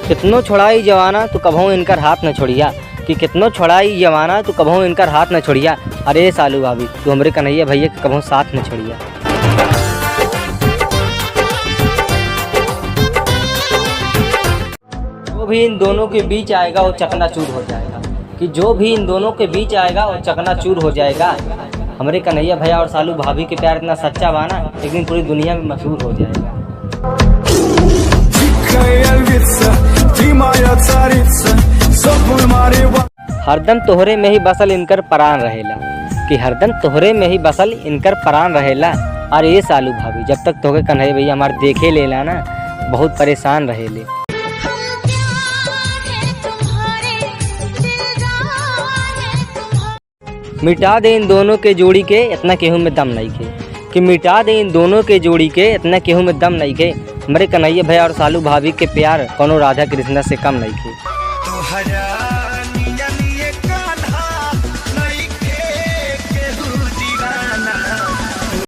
कितनो छोड़ाई जवाना तो कभों इनकर हाथ न छोड़िया, कि कितनो छोड़ाई जवाना तो कभों इनकर हाथ न छोड़िया। अरे सालू भाभी, तू हमरे कन्हैया भैया के कभों साथ न छोड़िया। जो भी इन दोनों के बीच आएगा वो चकनाचूर हो जाएगा, कि जो भी इन दोनों के बीच आएगा वो चकनाचूर हो जाएगा। हमरे कन्हैया भैया और सालू भाभी के प्यार इतना सच्चा बा ना, एक दिन पूरी दुनिया में मशहूर हो जाएगा। Дикая львица, ты моя царица, сок мой марихуана. हरदम तोहरे में ही बसल इनकर परान रहेला, कि हरदम तोहरे में ही बसल इनकर परान रहेला। अरे ये सालू भाभी, जब तक तोहके कन्हैया भैया हमार देखे लेला ना, बहुत परेशान रहेले। हम प्यार है तुम्हारे, दिलदार है तुम्हारे। मिटा दे इन दोनों के जोड़ी के इतना केहू में दम नहीं खे, कि मिटा दे इन दोनों के जोड़ी के इतना केहू में दम नहीं खे। हमरे कन्हैया भैया और सालू भाभी के प्यार कोनो राधा कृष्णा से कम नहीं खे। तोहरा